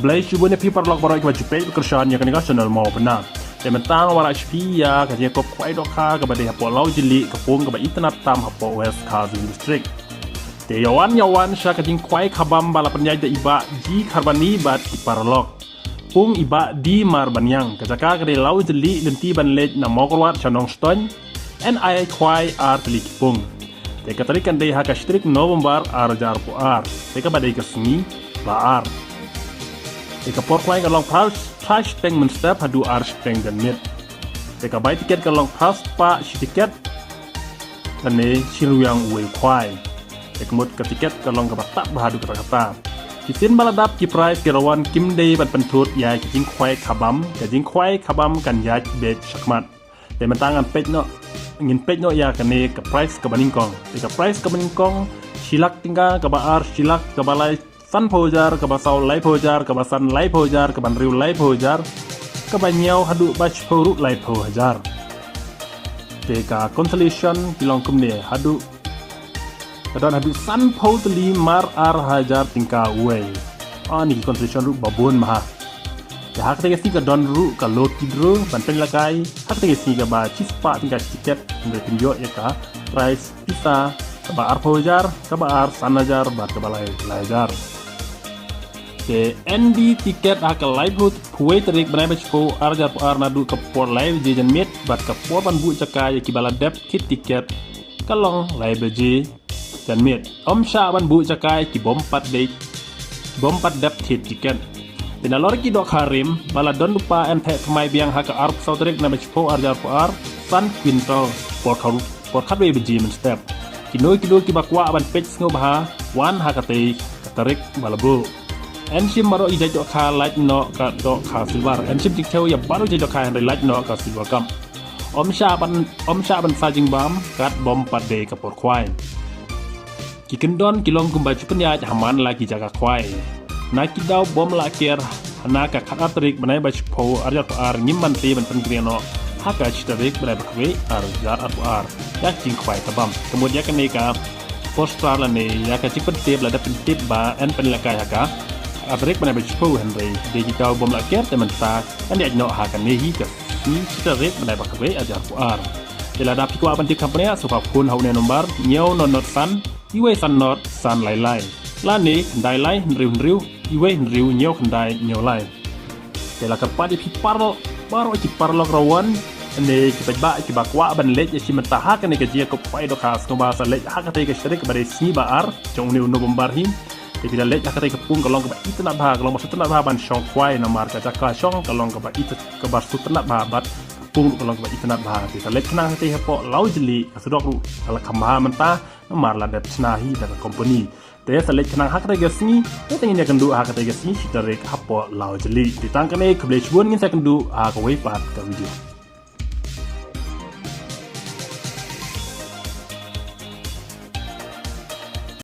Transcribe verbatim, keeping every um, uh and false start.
Khublei shibun ïa phi paralok baroh kiba ju peit kyrshan ïa kane ka channel Mawbynna. Te mynta nga wanrah sha phi ïa ka jingïakob khwai dohkha kaba dei hapoh Lawjylli, ka pung kaba itynnad tam hapoh West Khasi Hills District. Te ïa wan ïa wan sha ka jingkhwai khabam ba la pynïaid da i Bah G Kharbani bad ki paralok. Pung i Bah D Marbaniang, ka jaka ka dei Lawjylli, lynti ban leit na Mawkyrwat sha Nongstoiñ. Ngi ai khwai ar tylli ki pung. Te ka tarik kan dei ha ka shi tarik November ar hajar arphew ar. Te kaba dei ka sngi ba ar. Te ka por khwai ka long phra, phra shiteng mynstep haduh ar shiteng janmiet. Te ka bai tiket ka long phra spah shi tiket lane shi ryngwiang uwei u khwai. Te ka mut ka tiket ka long kaba tad bha haduh katta katta. Ki sien ba la dap, ki prize ki rangwan kim dei ban pynthut ïa ki jingkhwai khabam, ka jingkhwai khabam kan ïaid beit shakhmat. Te mynta ngan peit noh, ngin peit noh ïa kane ka prize kaba nyngkong. Te ka prize kaba nyngkong shi lak tyngka, kaba ar shi lak, kaba lai sanphew hajar, kaba saw laiphew hajar, kaba san laiphew hajar, kaba hynriew laiphew hajar, kaba hynñiew haduh ba shiphew ruh laiphew hajar. Te ka consolation ki long kumne, haduh ka don haduh sanphew tylli mar ar hajar tyngka uwei. Ani ki consolation ruh ba bun bha. Te ha kata ka sngi ka don ruh ka lucky draw ban pynlehkai. Ha kata ka sngi kaba shispah tyngka shi tiket, hynrei pynïoh ïa ka prize pisa kaba arphew hajar, kaba ar san hajar bad kaba lai lai hajar. Te ynda tiket ha ka laiphew wei tarik bnai ba shiphew ar hajar arphew ar naduh ka por lai baje janmiet bad ka por ban buh jaka ïa kiba la dep kit tiket ka long lai baje janmiet. Ym shah ban buh jaka ïa ki bym pat dei, bym pat dep kit tiket. Te nalor ki dohkha rim ba la don lypa yn theh thymmai biang ha ka arphew saw tarik bnai ba shiphew ar hajar arphew ar, san kwintal por kha, por khatwei baje mynstep. Kino kino kiba kwah ban peit sngewbha, wan ha katei ka tarik ba la buh. Yn shim baroh i jait dohkha, lait noh ka dohkha silver. Yn shim jingthew ïa baroh i jait dohkha, hynrei lait noh ka silver cup. Ym shah ban, ym shah ban sa jingbam kat bym pat dei ka por khwai. Ki kyndon ki long kumba ju pynïaid ha man la ki jaka khwai. Na ki daw bym lah ker, ha na ka khatar tarik bnai ba shiphew ar hajar arphew ar ngim ban tei ban pynkhreh noh ha ka shi tarik bnai ba khatwei ar hajar arphew ar. Ïa ka jingkhwai khabam. Ka mut ïa kane ka poster lane ïa ka jingpyntip la da pyntip ba yn pynlehkai ha ka khatar tarik bnai ba shiphew, hynrei dei ki daw bym lah ker te mynta kan ïaid noh ha kane hi ka sngi shi tarik bnai ba khatwei ar hajar arphew ar. Te lada phi kwah ban tip kham bniah, sngewbha phone ha une u nombar, hynñiew nod nod san, iwei san nod san lai lai. Lane khyndai lai hynriew hynriew iwei hynriew hynñiew khyndai hynñiew lai. Te la kyrpad ïa phi paralok, baroh ki paralok rawan, ne ki paidbah kiba kwah ban leit ïa shi mynta ha kane ka jingïakob khwai dohkha, sngewbha sa leit ha katei ka shi tarik ba dei sngi ba ar jong une u November hi. Te phi la leit ha katei ka pung ka long kaba itynnad bha, ka long ba sngewtynnad bha ban shong khwai namar ka jaka shong ka long kaba it, kaba sngewtynnad bha bad ka pung ruh ka long kaba itynnad bha. Te sa leit khnang ha katei hapoh Lawjylli, ka surok ruh ka la kham bha mynta namar la dep shna hi da ka company. Te sa leit khnang ha katei ka sngi, te ngin ïakynduh ha katei ka sngi shi tarik hapoh Lawjylli. Te tang kane, khublei shibun, ngin sa ïakynduh ha kawei pat ka video.